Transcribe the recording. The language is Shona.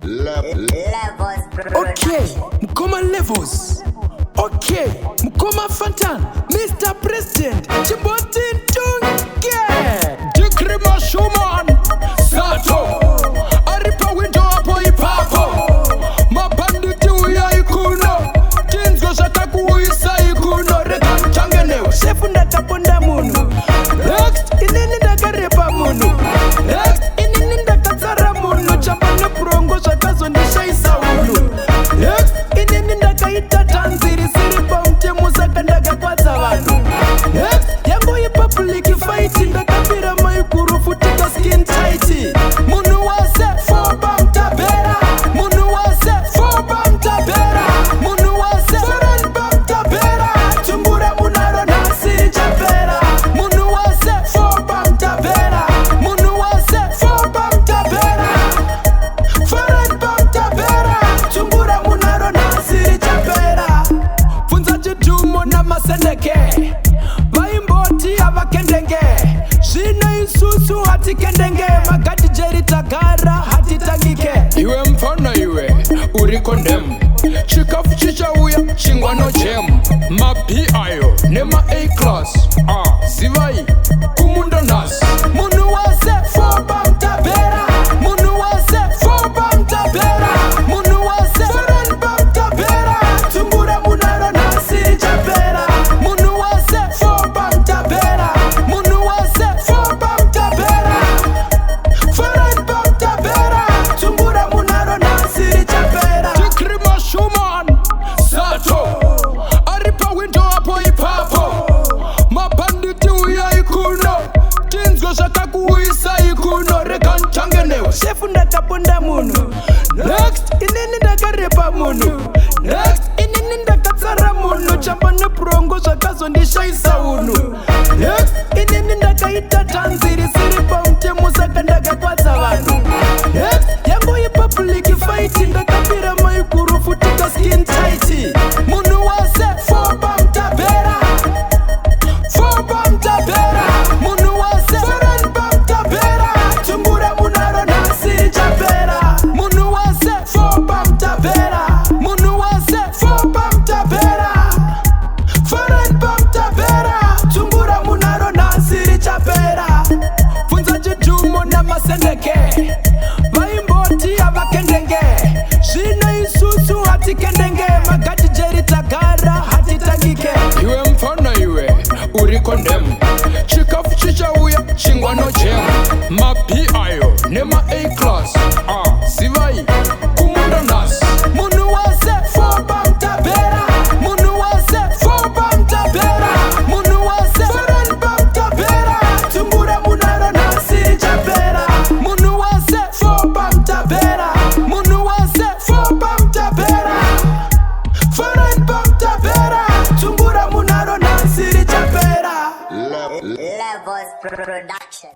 Levels Okay, Mkoma Levels. Okay, Mkoma Fantan, Mr. President, Chimboti Ntunge. Dikrima Schumann Sato ari pawindo apo ipapo. Mabhanditi, uyai kuno tinzwe zvatakuuyisai kuno. Rega mutange newe. Shefu, ndakaponda munhu. Next. Inini ndakarepa munhu. Next. Inini ndakatsara munhu chamba nepurongo, zvakazondishayisa unhu. Next. Inini ndakaita tanzi risiri pamutemo, saka ndakakwadza vanhu. Next. Yangu ipublic fight, ndakapira maikuru futika skin tight. Munhu wese foba mutabhera, munhu wese foba mutabhera, munhu wese foreign mutabhera. Tungura munaro nhasi richapera. Munhu wese foba mutabhera, munhu wese foba mutabhera, foreign mutabhera. Tungura munaro nhasi richapera. Bvunza Chidhumo naMasendeke, vaimboti havakendenge. Zvino isusu hatikendenge, magadhijeri tagara hatitangike. Iwe mfana, iwe uri condemn. Chikafu chichauya, chingwa nojam, mab ayo nema-A class. Ah, zivai kumunda nhasi. Munhu wese foba mutabhera, munhu wese foba mutabhera, munhu wese foreign mutabhera. Tungura munaro nhasi richapera. Munhu wese foba mutabhera, munhu wese foba mutabhera, foreign mutabhera. Tungura munaro nhasi richapera. Dikrima Schumann Sato ari pawindo apo ipapo. Mabhanditi, uyai kuno tinzwe zvatakuuyisai kuno. Rega nchange newe. Shefu, ndakaponda munhu. Next. Inini ndakarepa munhu. Next. Inini ndakatsara munhu chamba nepurongo, zvakazondishayisa unhu. Next. Inini ndakaita tanzi risiri pamutemo, saka ndakakwadza vanhu. Next. Yangu ipublic fight, ndakapira maikuru futika skin tight. Munhu wese foba mutabhera, foba mutabhera, munhu wese foreign mutabhera. Tungura munaro nhasi richapera. Munhu wese foba mutabhera, munhu wese foba mutabhera, foreign mutabhera. Tungura munaro nhasi richapera. Bvunza Chidhumo naMasendeke, vaimboti havakendenge. Zvino isusu hatikendenge, magadhijeri tagara hatitangike. Iwe mfana, iwe uri condemn. Chikafu chichauya, chingwa nojam, mab ayo nema-A class. Ah, zivai kumunda nhasi. Munhu wese foba mutabhera, munhu wese foba mutabhera, munhu wese foreign mutabhera. Tungura munaro nhasi richapera. Munhu wese foba mutabhera, munhu wese foba mutabhera, foreign mutabhera. Tungura munaro nhasi richapera. Levels Production.